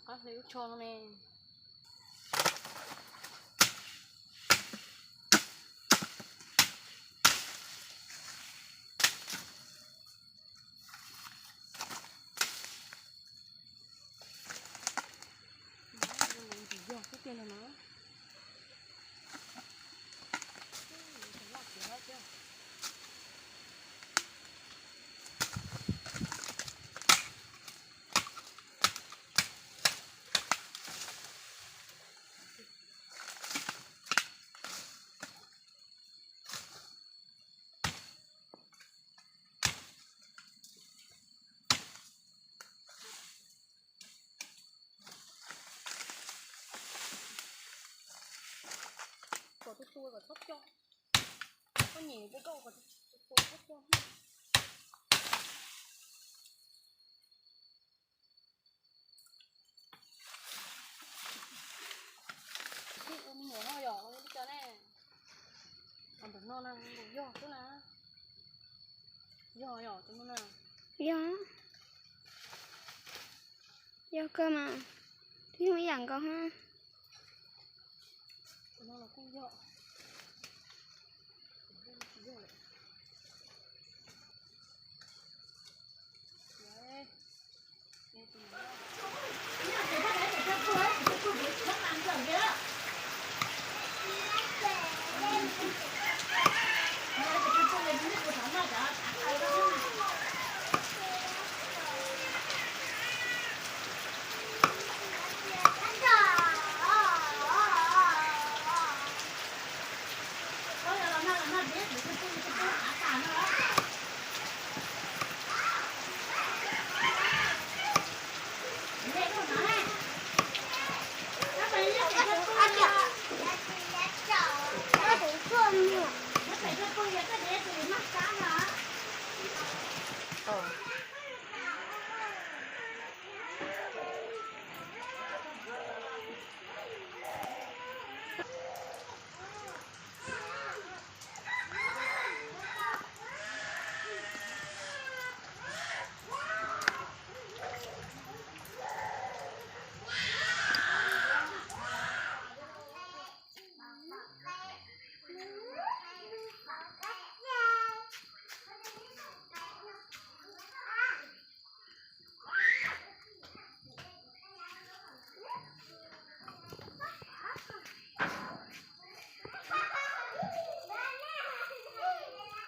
Qab hle lub tsho no ne. Yog xwb tiag no na. Kom tua tua kom txhob co. Koj nyem peb koj kom tua tua txhob co. Ua me nyuam no yog ua li cas ne? Ntawm no na, yog xwb na. Yog yog tus no na. Yog, yog kawg mas, twb yog ib yam nkaus na. Tus no los kuj yog, tsis yog lawm.